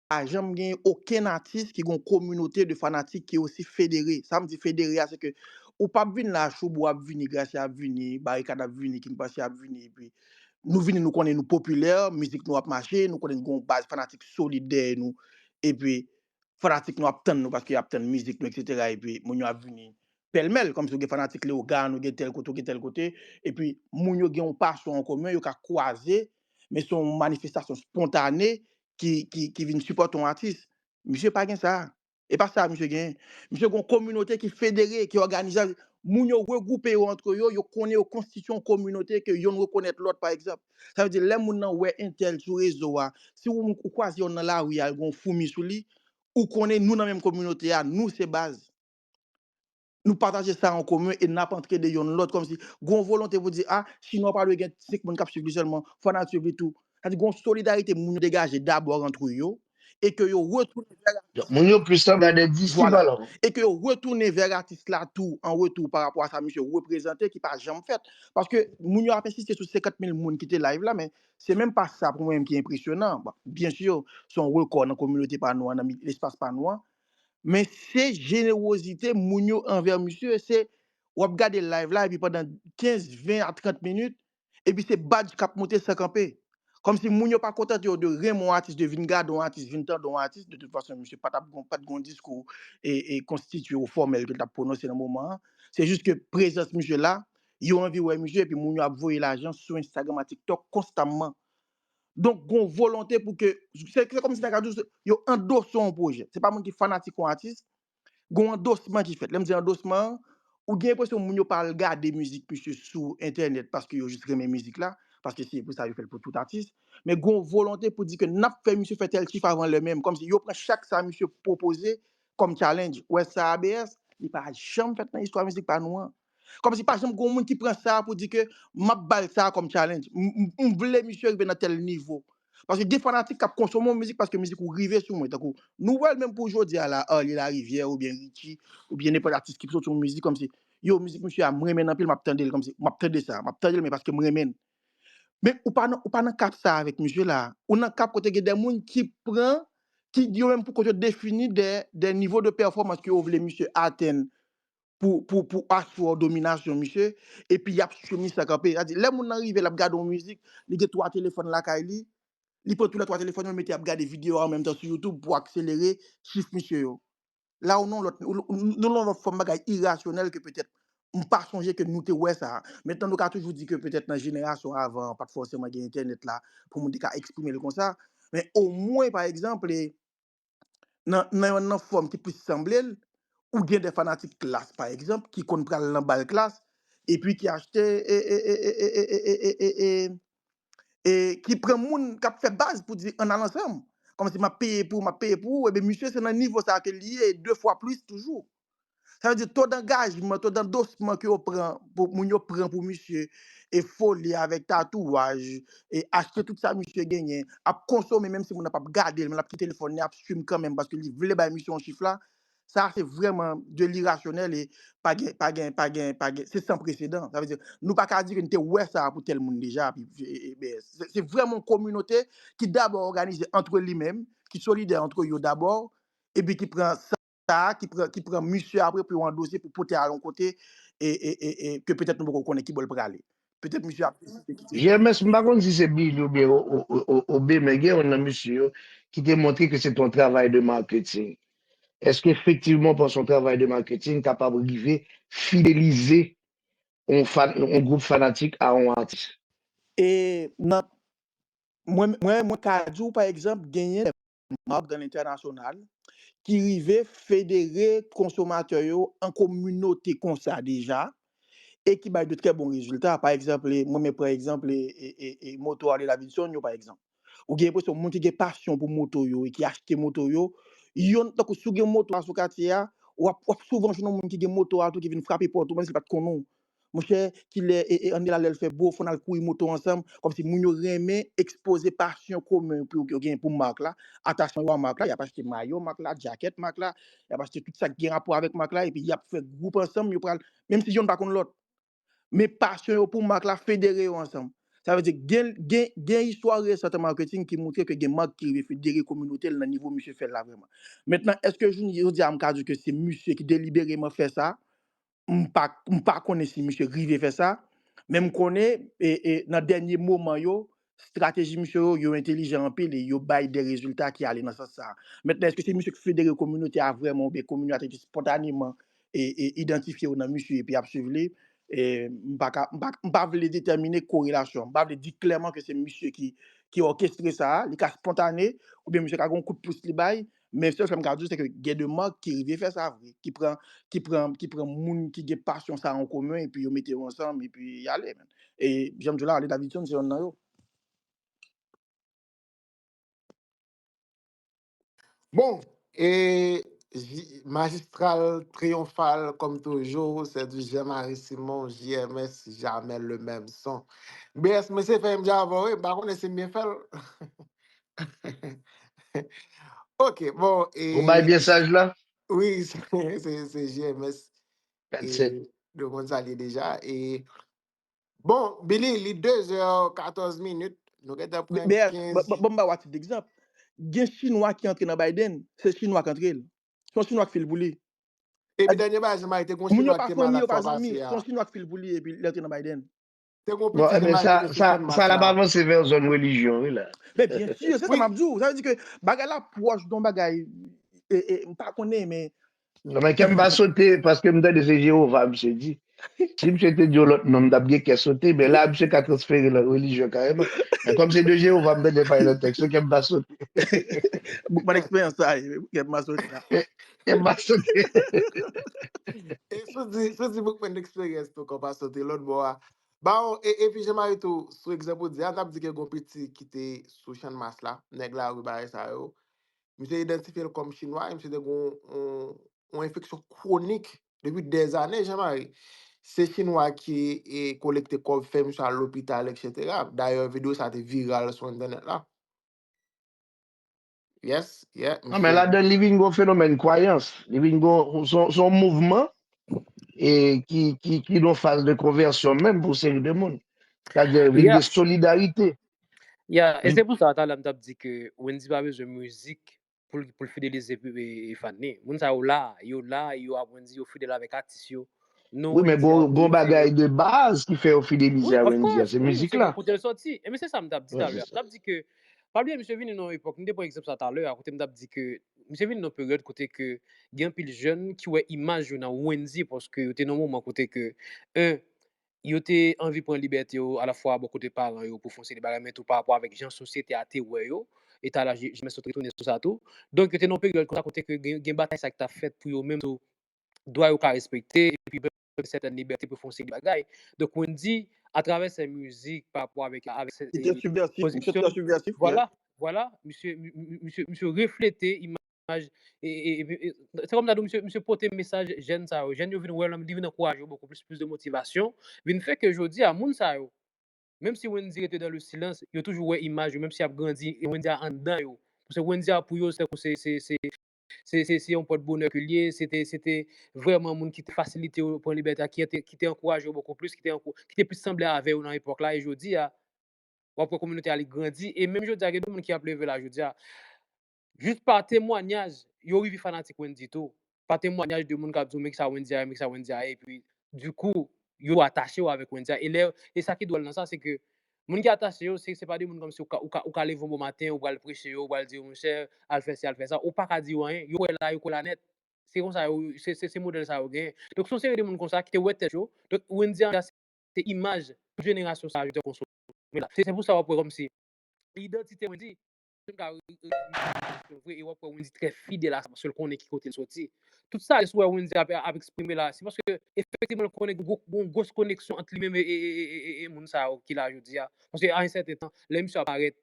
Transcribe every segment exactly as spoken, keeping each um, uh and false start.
pa janm gen okenn atis ki gen yon kominote de fanatik ki osi federe. Sa m di federe a, se ke ou p ap vin la, Choubou ap vini, Gracia ap vini, Barikad ap vini, King Panse ap vini, epi nou vini, nou konnen nou popilè, mizik nou ap mache, nou konnen nou gen yon baz fanatik solid dèyè nou, epi fanatik nou ap tann nou paske y ap tann mizik nou, etsetera. Epi moun yo ap vini pèlmèl, kòmsi ou gen fanatik Leyogàn, ou gen tèl kote, ou gen tèl kote, epi moun yo gen yon pasyon an komen, yo ka kwaze, men se yon manifestasyon spontane ki, ki, ki vin sipòte yon atis. Misye pa gen sa. E pa sa misye gen. Misye gen yon kominote ki federe, ki òganize. Moun yo regwoupe yo antre yo, yo konnen yo konstitye yon kominote ke yonn rekonèt lòt, pa egzanp. Sa vle di, lè moun nan wè entèl sou rezo a, si ou, ou kwaze yonn nan lari a, l gen yon foumi sou li, ou konnen nou nan menm kominote a, nou se baz. Nou pataje sa an komen e n ap antrede yonn lòt, kòmsi gen yon volonte pou di, a, Chinwa pa dwe gen senk moun k ap swiv li sèlman, fò n al swiv li tou. Sa vle di, gen yon solidarite moun yo degaje dabò antre yo, e ke yo retounen vè atis. Moun yo plis sanble a de disip alò. E ke yo retounen vè atis la tou, an retou pa rapò a sa misye reprezante ki pa janm fèt. Paske moun yo ap ensiste sou senkant mil moun ki te live la, men se menm pa sa pou mwen menm ki enpresyonan. Bon, byen si, se yon rekò nan kominote pa nou an, nan mi- lespas pa nou an. Men se jenerozite moun yo anvè misye, se w ap gade live la, epi pandan kenz, ven a trant minit, epi se badj k ap monte san kanpe. Kòmsi moun yo pa kontante yo de renmen yon atis, de vin gade yon atis, vin tande yon atis. De tout fason, misye pa t ap gon, pa t gon diskou e, e konstitye ou fòmèl ke l t ap pwononse nan moman an. Se jis ke prezans misye la, yo anvi wè misye, epi moun yo ap voye lajan sou Instagram ak TikTok konstamman. Donk, gon volonte pou ke, se, se kòmsi nèg la di w, yo andose yon pwojè. Se pa moun ki fanatik yon atis, gon andosman ki fèt. Lè m di andosman an, ou gen enpresyon moun yo pa al gade mizik misye sou entènèt paske yo jis renmen mizik la, paske se pou sa yo fè l pou tout atis. Men gon volonte pou di ke n ap fè misye fè tèl chif avan lè menm. Kòmsi yo pran chak sa misye pwopoze kòm challenge. Ou wè sa A B S, li pa janm fèt nan istwa mizik pa nou an. Kòmsi pa janm gon moun ki pran sa pou di ke m ap ba l sa kòm challenge. M, m, m vle misye rive nan tèl nivo. Paske gen fanatik k ap konsome yon mizik paske mizik ou rive sou mwen. Tankou nou wè l menm pou jodi a la, Arly Larivière oubyen Richie, oubyen nenpòt atis ki soti yon mizik kòmsi, yo, mizik misye a, m renmen l anpil, m ap tande l kòmsi, m ap tande sa, m ap tande l, men paske m renmen l. Men ou pa nan, ou pa nan kap sa avèk misye la. Ou nan kap kote gen de moun ki pran, ki yo menm pou kont yo defini de, de nivo de pèfòmans ke yo vle misye atenn pou, pou, pou aswè dominasyon misye, epi y ap swiv misye san kanpe. Sa di, lè moun nan rive, l ap gade yon mizik, li gen twa telefòn lakay li, li pran toulètwa telefòn yo, mete ap gade videyo a an menm tan sou YouTube pou akselere chif misye yo. La ou nan lòt, ou, ou, nou nan lòt fòm bagay irasyonèl ke petèt m pa sonje ke nou te wè sa. Mentnan, nou ka toujou di ke petèt nan jenerasyon avan, pa t fòseman gen entènèt la pou moun te ka eksprime l konsa. Men omwen, pa egzanp, e, nan, nan yon nan fòm ki plis sanble l, ou gen de fanatik Klass, pa egzanp, ki konn pral nan bal Klass, epi ki achte, e, e, e, e, e, e, e, e, e, e, e, ki pran moun k ap fè baz pou di, ann al ansanm. Kòmsi m ap peye pou ou, m ap peye pou ou. Ebyen, misye, se nan nivo sa a ke li ye, e de fwa plis toujou. Sa vle di, to dangajman, to dandosman ke yo pran, pou, moun yo pran pou misye, e foli avèk tatouaj, e achte tout sa misye genyen, ap konsome, menm si moun nan p ap gade l, men l ap kite telefòn li ap swiv kanmenm, paske li vle bay misye yon chif la, sa se vrèman de l'irasyonèl e pa gen, pa gen, pa gen, pa gen, se san presedan. Sa vle di, nou pa ka di ke n te wè sa pou tèl moun deja, epi, e, e, e, se, se vrèman yon kominote ki dabò òganize antre li menm, ki solidè antre yo dabò, epi ki pran sa, ki pran, ki pran misye apre pou yo andose, pou pote al yon kote, e, e, e, e, ke petèt nou poko konnen ki bò l prale. Petèt misye ap deside kite. J M S, m pa konn si se Billy oubyen O-, O-, O-, O-, Obe, men gen youn nan mesye yo ki te montre ke se te yon travay de marketing. Èske efektivman w panse yon travay de marketing kapab rive fidelize yon fan, yon gwoup fanatik a yon atis? E nan, mwen, mwen, mwen ka di w, pa egzanp, genyen de mark dan lentènasyonal ki rive federe konsomatè yo an kominote konsa deja, e ki bay de trè bon rezilta. Pa egzanp, e, mwen menm pran egzanp, e, e, e, e, moto Harley Davidson yo, pa egzanp. Ou gen enpresyon moun ki gen pasyon pou moto yo e ki achte moto yo, yonn, tankou si w gen moto a sou katye a, w ap, w ap souvan jwenn yon moun ki gen moto a tou ki vin frape pòt ou, menm si l pa t konnen w. Monchè, kilè, e, e, ann al lè l fè bo, fò n al kouri moto ansanm. Kòmsi moun yo renmen ekspoze pasyon komen pou yo gen pou mark la, atachman yo a mark la, y ap achte mayo mark la, djakèt mark la, y ap achte tout sa ki gen rapò avèk mark la, epi y ap fè gwoup ansanm, yo pral, menm si yonn pa konn lòt. Men pasyon yo pou mark la federe yo ansanm. Sa vle di gen, gen, gen istwa resan an maketing ki montre ke gen Marc ki rive federe kominote l nan nivo misye fè l la vrèman. Mentnan, èske jounen jodi a m ka di ke se misye ki delibereman fè sa? M pa, m pa konnen si misye rive fè sa, men m konnen e, e, nan dènye moman yo, estrateji misye yo, yo entelijan anpil e yo bay de rezilta ki ale nan sans sa. Mentnan, èske se misye ki federe kominote a vrèman oubyen kominote a te jis espontaneman e, e idantifye yo nan misye epi y ap swiv li? E, m pa ka, m pa, m pa vle detèmine korelasyon. M pa vle di klèman ke se misye ki, ki òkestre sa a. Li ka spontane, oubyen misye ka gen yon kout pous li bay. Men sèl sa m ka di w, se ke gen de Marc ki rive fè sa vre, ki pran, ki pran, ki pran moun ki gen pasyon sa a an komen, epi yo mete yo ansanm, epi y ale, man. E, jan m di w la, Ale Davidson, se yonn nan yo. Bon, e, J- magistral, triyonfal, comme toujours, c'est du Jean-Marie Simon, J M S, jamais le même son. B S, mwen se fè m di avè w, wi, m pa konnen si m byen fè l. Ok, bon, Ou bay e, mesaj la? wi, se se- se J M S That's it. e, nou konn sa l ye deja. E, bon, Billy, li de zè katòz minit, nou gentan pran Bèyè, kenz. Ban m ba w a tit degzanp. Gen Chinwa ki antre nan Biden, se Chinwa k antre l. Se yon Chinwa k fil pou li. Epi dènye bagay, Jean-Marie, te gen yon Moun yo Chinwa pa ki te fanmi, malad yo pa fwa zanmi. pase Se a. Yon Chinwa k fil pou li epi l antre nan Biden. Te gen yon Bon, piti ebyen, Jean-Marie sa, ki te sou sa, Channmas sa l ap la. Avanse vè yon zòn relijyon, wi, la. Men byen si, se sa Wi. M ap di w. Sa vle di ke bagay la pwòch de yon bagay, e, e, m pa konnen, men Non, men kè m pa sote, paske m tande se Jewova, misye di. Si misye te di yon lòt non, m t ap gen kè sote, men la, misye ka transfere nan relijyon kareman. Men kòm se de Jewova, m tande pale nan tèks, kè m pa sote. Boukman eksperyans sa ye, kè m pa sote la. Kè m pa sote. E sou di, sou di Boukman eksperyans tou, kè w pa sote lòt bò a. Bon, e, epi Jean-Marie tou, sou egzanp ou di a, n ap di ke gen yon piti ki te sou Channmas la, nèg lari bagay sa yo. Misye idantifye l kòm Chinwa, e misye te gen yon, yon, yon enfeksyon kwonik depi dèzane, Jean-Marie. Se Chinwa ki e, kolekte kòb, fè misye al lopital, etsetera. Dayè, videyo sa te viral sou entènèt la. Yes, yeah, Non, men misye. Ladan l, li vin gen yon fenomèn kwayans. Li vin gen yon, se yon, se yon mouvman e ki, ki, ki nan faz de konvèsyon menm pou seri de moun. Sètadi, vin gen Yeah, solidarite. yeah. E Vin se pou sa, talè m t ap di ke Wendyy pa bezwen mizik pou l, pou l fidelize pi- e, e fan li. Moun sa yo la, yo la, yo ap Wendyy, yo fidèl avèk atis yo. Nou Wi, men Wendyy a gon, gon pou yo fè. Bagay de baz ki fè yo fidelize Wi, a of Wendyy a, course, se wi, mizik se la. Kote l soti. E men se sa m t ap di Wi, talè se a. M t sa. Ap di ke, pa bliye, misye vini nan yon epòk, m te pran egzanp sa talè a, kote m t ap di ke, misye vini nan yon peryòd kote ke gen anpil jèn ki wè imaj yo nan Wendyy, paske yo te nan yon moman kote ke, en, yo te anvi pran libète yo alafwa bò kote paran yo pou fè yon seri de bagay, men tou pa rapò avèk jan sosyete a te wè yo, e talè a J M S sot retounen sou sa tou. Donk, yo te nan yon peryòd konsa kote ke gen, gen batay sa ki t ap fèt pou yo menm tou, dwa yo ka respekte, epi menm sètèn libète pou fè yon seri de bagay. Donk, Wendyy, atravè sèn mizik, pa rapò avèk, avèk sèn, Li te e, sibvèsif, misye te pozisyon, sibvèsif, yeah. Vwala, vwala, misye, mi- mi- misye, misye reflete imaj, e, e, e, e, se kòm ta di w, misye, misye pote mesaj jèn sa yo. Jèn yo vin wè l, li vin ankouraje yo bokou plis, plis de motivasyon. Vin fè ke jodi a, moun sa yo, menm si Wendyy rete dans le silence, yo toujou wè imaj yo, menm si y ap grandi, e Wendyy a anndan yo. Paske Wendyy a pou yo, se tankou se, se, se, se, se, se yon pòt bonè ke l ye, se te, se te vrèman moun ki te fasilite yo pran libète a, ki te, ki te ankouraje yo bokou plis, ki te, ankou- ki te plis sanble avè yo nan epòk la, e jodi a, w ap wè kominote a li grandi, e menm jodi a, gen de moun ki ap leve la jodi a, jis pa temwanyaj, yo rive fanatik Wendyy tou. Pa temwanyaj de moun k ap di w, men kisa Wendyy a ye, men kisa Wendyy a ye, epi, dikou, yo atache yo avèk Wendyy a. E lè, e sa ki dwòl nan sa, se ke moun ki atache yo, se, se pa de moun kòmsi ou ka, ou ka, ou ka leve yon bon maten, ou pral preche yo, ou pral di yo, monchè, al fè si, al fè sa. Ou pa ka di yo anyen, yo kwè la, yo kwè la nèt. Se konsa, yo, se, se, se modèl sa yo genyen. Donk, se yon seri de moun konsa ki te wè tèt yo. Donk, Wendyy a se imaj tout jenerasyon sa a yo te konsome la. Se, se pou sa w ap wè kòmsi idantite Wendyy, se m ka re- re- re- vre, e w ap wè Wendyy trè fidèl a sa, paske l konnen ki kote l soti. Tout sa, si w wè Wendyy ap, ap eksprime la, se paske efektivman l konnen gon gwo- gon gwòs koneksyon ant li menm e, e, e, e, e, e moun sa yo ki la jodi a. Paske a yon sèten tan, lè misye ap parèt,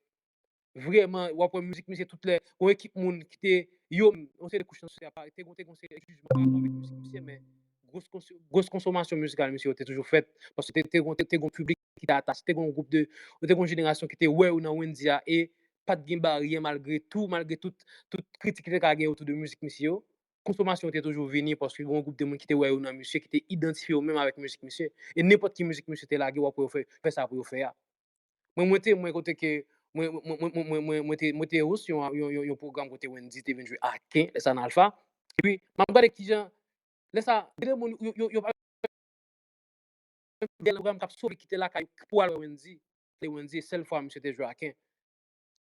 vrèman, w ap wè mizik misye tout lè, gon ekip moun ki te, yo, yon seri de kouch nan sosyete a, te gon, te gon seri de jijman pa rapò avèk mizik misye, men gwòs konso- gwòs konsomasyon mizikal misye yo te toujou fèt, paske te, te gon, te, te gon piblik ki te atache, te gon gwoup de, te gon jenerasyon ki te wè yo nan Wendyy a, e pa t gen baryè malgre tou, malgre tout, tout kritik ki te ka gen otou de mizik misye yo, konsomasyon te toujou vini paske gon gwoup de moun ki te wè yo nan misye, ki te idantifye yo menm avèk mizik misye. E nenpòt ki mizik misye te lage, w ap wè yo fè, fè sa pou yo fè a. Mwen, mwen te, mwen kote ke, mwen, mwen, mwen, mwen, mwen, mwen te, mwen te host yon, yon, yon, yon pwogram kote Wendy te vin jwe Aken, lè sa nan Alpha. Epi, m ap gade kijan, lè sa, gen de moun, yo, yo, yo pa gen pwogram k ap sove kite lakay pou al wè Wendy. Lè Wendy, sèl fwa misye te jwe Aken.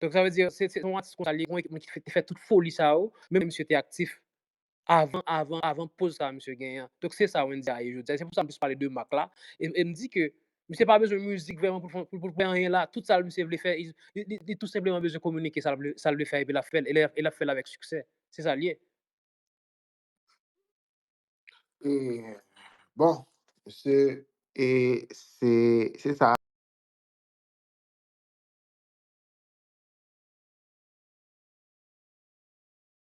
Donk, sa vle di, se, se yon atis konsa, li gen yon ekip moun ki te fè tout foli sa yo, men misye te aktif avan, avan, avan poz sa misye genyen an. Donk, se sa Wendy a ye jodi a. Se pou sa m plis pale de Mak la. E, e m di ke misye pa bezwen mizik vrèman pou, pou, pou, pou fè anyen la. Tout sa misye vle fè, li, li, li tou senpleman bezwen kominike sa l vle, sa l vle fè, epi l ap fè l, e l ap, e l ap fè l avèk siksè. Se sa l ye. E, bon, se, e, se, se sa.